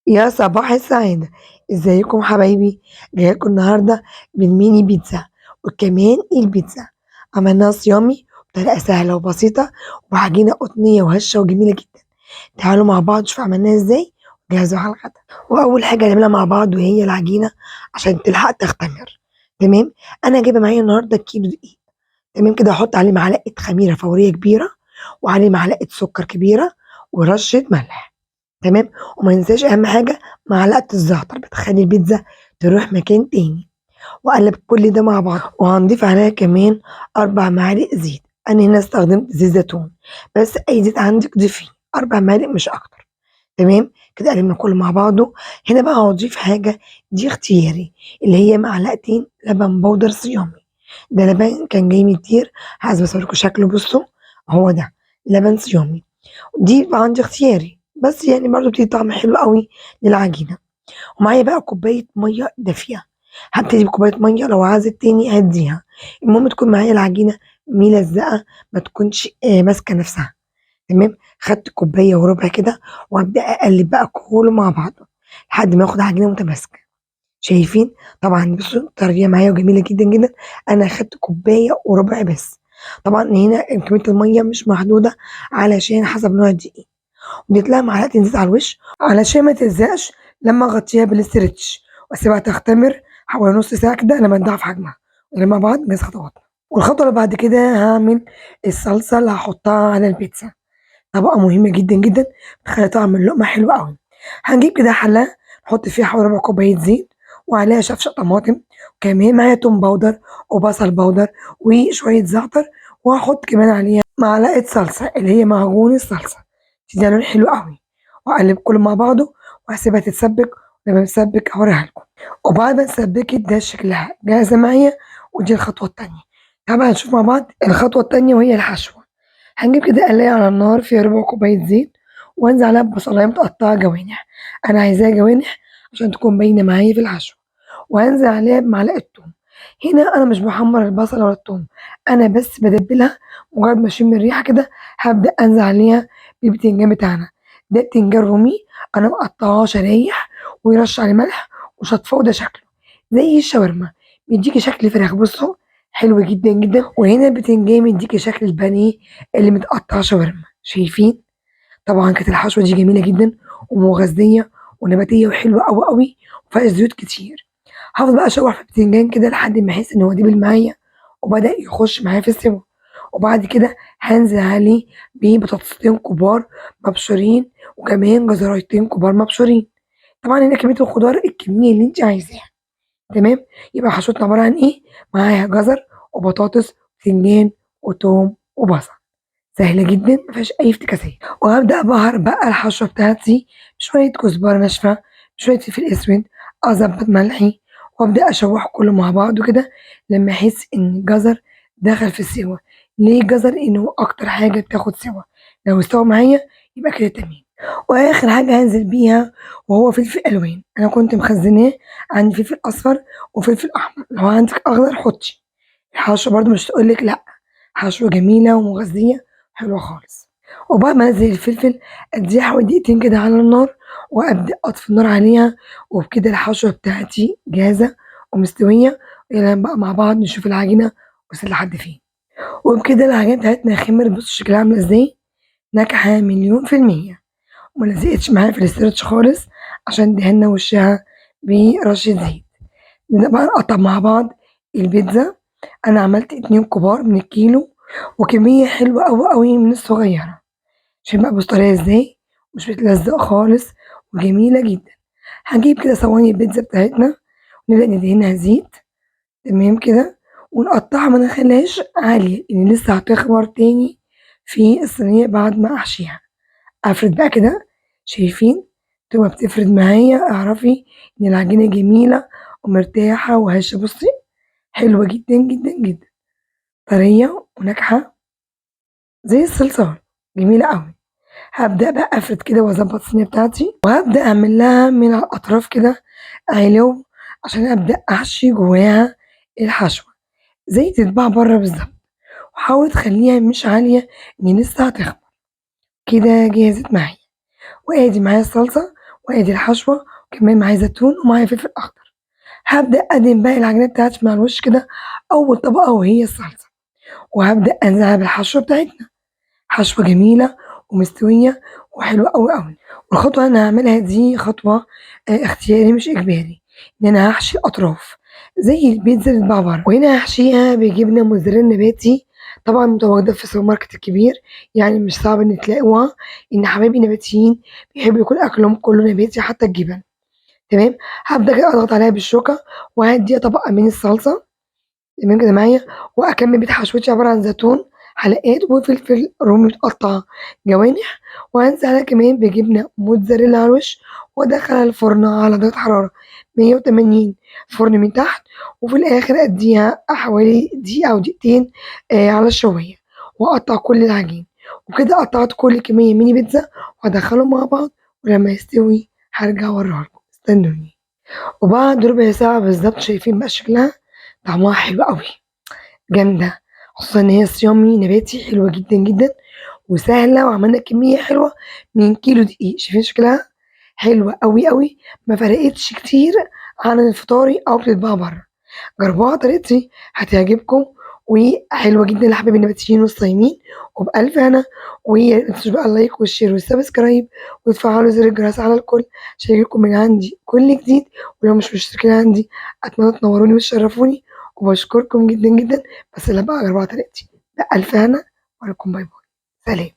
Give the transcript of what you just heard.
يا صباح السعادة، ازيكم حبايبي؟ جايلكم النهارده بالميني بيتزا، وكمان البيتزا عملناها صيامي بطريقة سهلة وبسيطة وعجينة قطنية وهشة وجميلة جدا. تعالوا مع بعض نشوف عملناها ازاي وجهزوها على الغدا. واول حاجة هنعملها مع بعض وهي العجينة عشان تلحق تختمر. تمام، انا جايبة معايا النهارده كيلو دقيق. تمام كده، هحط عليه معلقة خميرة فورية كبيرة وعليه معلقة سكر كبيرة ورشة ملح. تمام، وما ننساش اهم حاجة معلقه الزعتر، بتخلي البيتزا تروح مكان تاني. واقلب كل ده مع بعض، وهنضيف عليها كمان 4 معالق زيت. انا هنا استخدمت زيت زيتون، بس اي زيت عندك ضيفيه، 4 معالق مش اكتر. تمام كده، قلبنا كله مع بعضه. هنا بقى هضيف حاجة دي اختياري، اللي هي معلقتين لبن بودر صيامي. ده لبن كان جاي من كتير، عايزه بس اوريكم شكله. بصوا هو ده لبن صيامي، دي بقى عندي اختياري، بس يعني برضو بتدي طعم حلو قوي للعجينه. ومعايا بقى كوباية مية دافيه، هبتدي بكوبايه مية، لو عايزه تاني هديها. المهم تكون معايا العجينة ملزقه، ما تكونش ماسكه نفسها. تمام، خدت كوباية وربع كده، وابدا اقلب بقى كله مع بعضه لحد ما اخد عجينه متماسكة. شايفين؟ طبعا بصوا طرية معايا وجميلة جدا جدا. انا خدت كوباية وربع بس. طبعا هنا كمية المية مش محدودة علشان حسب نوع الدقيق. وديت لها معلقتين زيت على الوش علشان ما تلزقش لما اغطيها بال stretch، واسيبها تختمر حوالي نص ساعة كده لما تضاعف حجمها. ولما بعض نجهز خطواتنا. والخطوة اللي بعد كده هعمل الصلصه اللي هحطها على البيتزا. طبقه مهمة جدا جدا، بتخلي طعم اللقمة حلو قوي. هنجيب كده حله نحط فيها حوالي ربع كوباية زيت، وعليها شفشه طماطم، وكمان معايا توم powder وبصل powder وشوية زعتر، وهحط كمان عليها معلقه صلصه اللي هي معجون الصلصه، تديها لون حلو قوي. واقلب كله مع بعضه وهسيبها تتسبك. لما تتسبك هوريها لكم. وبعد ما اتسبكت ده شكلها جاهزة معايا. ودي الخطوة التانية. طبعا هنشوف مع بعض الخطوة التانية وهي الحشوه. هنجيب كده قلايه على النار فيها ربع كوباية زيت، وانزل عليها ببصلايه متقطعه جوانح. انا عايزاها جوانح عشان تكون باينة معايا في الحشو. وهنزل عليها بمعلقه توم. هنا انا مش بحمر البصله ولا التوم، انا بس بدبلها. مجرد ما اشم الريحة كده هبدا انزل عليها بالبتنجان بتاعنا. ده بتنجان رومي انا مقطعاه شرايح، ويرش عليه ملح وشطفاه، وده شكله زي الشاورما، بيديكي شكل فراخ. بصوا حلو جدا جدا. وهنا البتنجان بيديكي شكل البانيه اللي متقطع شاورما. شايفين؟ طبعا كانت الحشوه دي جميلة جدا ومغذيه ونباتيه وحلوه قوي قوي، وفيها زيوت كتير. هفضل بقى اشوح في البتنجان كده لحد ما احس ان هو دبل معايا وبدا يخش معايا في السوا. وبعد كده هنزل عليه ببطاطستين كبار مبشورين، وكمان جزرتين كبار مبشورين. طبعا هنا كمية الخضار الكمية اللي انت عايزاها. تمام، يبقى حشوتنا عبارة عن ايه؟ معايا جزر وبطاطس وبتنجان وتوم وبصل. سهلة جدا مفيهاش اي افتكاسات. وهبدا ابهر بقى الحشوه بتاعتي بشوية كزبره ناشفة، بشوية فلفل اسود، اظبط ملحي، وابدا اشوح كله مع بعضه كده لما احس ان الجزر دخل في السوا. ليه الجزر؟ لانه اكتر حاجة بتاخد سوا. لو استوى معايا يبقى كده تمام. واخر حاجة هنزل بيها وهو فلفل الوان. انا كنت مخزناه، عندي فلفل اصفر وفلفل احمر. لو عندك اخضر حطي. الحشوه برده مش تقولك لا، حشوه جميلة ومغذيه حلوة خالص. وبعد ما انزل الفلفل اديها حوالي دقيقتين كده على النار، وابدا اطفي النار عليها. وبكده الحشوه بتاعتي جاهزة ومستويه. يلا بقى مع بعض نشوف العجينة وصلت لحد فين. وبكده العجينة بتاعتنا خمرت. بصوا شكلها عامله ازاي، ناجحة 1,000,000%، وما لزقتش معايا في الاسترتش خالص عشان دهنا وشها برشه زيت. نبدا بقى نقطع مع بعض البيتزا. انا عملت 2 كبار من الكيلو، وكمية حلوة قوي قوي من الصغيرة. شايفين بقى بصوا طرية ازاي، مش بتلزق خالص وجميلة جدا. هنجيب كده صواني البيتزا بتاعتنا ونبدا ندهنها زيت. تمام كده، ونقطعها ما نخليهاش عالية لان لسه هتخمر تاني في الصينية بعد ما احشيها. افرد بقى كده، شايفين تبقى بتفرد معايا. اعرفي ان العجينة جميلة ومرتاحه وهشه. بصي حلوة جدا جدا جدا، طرية وناجحة زي الصلصال، جميلة قوي. هبدا بقى افرد كده واظبط الصينية بتاعتي، وهبدا اعمل لها من على الاطراف كده علو عشان ابدا احشي جواها الحشوه زي تتباع بره بالظبط. وحاولي تخليها مش عالية ان لسه هتخمر. كده جهزت معايا. وادي معايا الصلصه، وادي الحشوة، وكمان معايا زيتون ومعايا فلفل اخضر. هبدأ ادهن باقي العجينة بتاعتي مع الوش كده اول طبقة وهي الصلصة، وهبدأ انزلها بالحشوة بتاعتنا. حشوة جميلة ومستوية وحلوة قوي قوي. والخطوة اللي انا هعملها دي خطوة اختياري مش اجباري، ان انا هحشي الاطراف زي البيتزا اللي بتتباع بره. وهنا هحشيها بجبنة موزاريلا نباتي، طبعا متواجدة في السوبر ماركت الكبير، يعني مش صعب ان تلاقوها، ان حبايبي النباتيين بيحبوا يكون اكلهم كله نباتي حتى الجبن. تمام. هبدا كده اضغط عليها بالشوكة وهديها طبقه من الصلصه. تمام كده معايا. واكمل بيت حشوتي عبارة عن زيتون حلقات وفلفل رومي متقطع جوانح، وهنزل عليها كمان بجبنه موتزاريلا على الوش، وادخلها الفرن على درجه حرارة 180 فرن من تحت، وفي الاخر اديها حوالي دقيقة او دقيقتين على الشوايه، واقطع كل العجين. وكده قطعت كل كمية ميني بيتزا وهدخلهم مع بعض، ولما يستوي هرجع اوريها لكم، استنوني. وبعد ربع ساعة بالظبط شايفين بقى شكلها، طعمها حلو قوي، جامدة، خصوصا ان هي صيامي نباتي، حلوة جدا جدا وسهلة، وعملنا كمية حلوة من كيلو دقيق. شايفين شكلها حلوة قوي قوي، ما فرقتش كتير عن الفطاري او بتتباع بره. جربوها طريقتي هتعجبكم، وحلوه جدا لحبايب النباتيين والصايمين، وبألف هنا. وما تنسوش بقى ال like وال share وال subscribe، وتفعلوا زر الجرس على الكل عشان يجيلكم من عندي كل جديد. ولو مش مشتركين عندي اتمنى تنوروني وتشرفوني، وبشكركم جدا جدا. بس لا بقى جربوها طريقتي بألف هنا، ولكم bye bye، سلام.